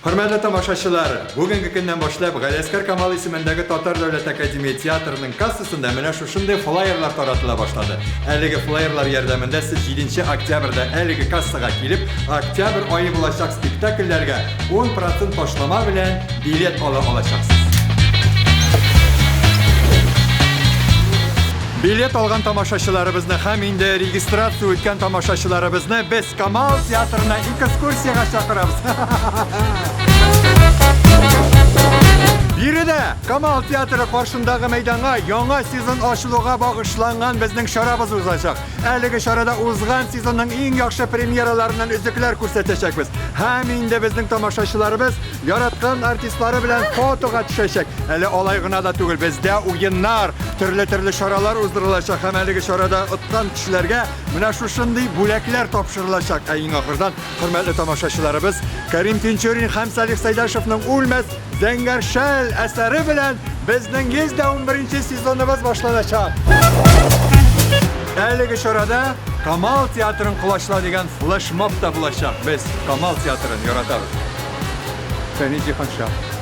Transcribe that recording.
Хөрмәтле тамашачылар, бүгенге көннән башлап Галиәскәр Камал исемендәге Татар дәүләт академия театрының кассасында менә шушындый флаерлар таратыла башлады. Әлеге флаерлар ярдәмендә сез 7 октябрьдә әлеге кассага килеп, октябрь ае булачак спектакльләргә 10 процент ташлама белән билет ала алачаксыз. Билет алган тамашачыларыбызны һәм инде регистрация үткән тамашачыларыбызны без Камал театрына экскурсиягә чакырабыз. Биредә Камал театры каршындагы мәйданга яңа сезон ачылуга багышланган безнең чарабыз узачак. Әлеге чарада узган сезонның иң яхшы премьераларыннан өзекләр күрсәтәчәкбез. Һәм инде безнең тамашачыларыбыз яраткан артистлары белән фотога төшәчәк. Әле алай гына да түгел, бездә уеннар, төрле-төрле чаралар уздырылачак һәм әлеге чарада откан кешеләргә менә шушындый бүләкләр тапшырылачак. Ә иң ахырдан, хөрмәтле тамашачыларыбыз, Кәрим Тинчурин һәм Салих Сәйдәшевның Үлмәс зәңгәр шәл әсәре белән безнең 111 нче сезоныбыз башланачак. Әлеге чарада Камал театрын колачла дигән флешмоб та булачак. Без Камал театрын яратабыз. Фәнис Җиһанша.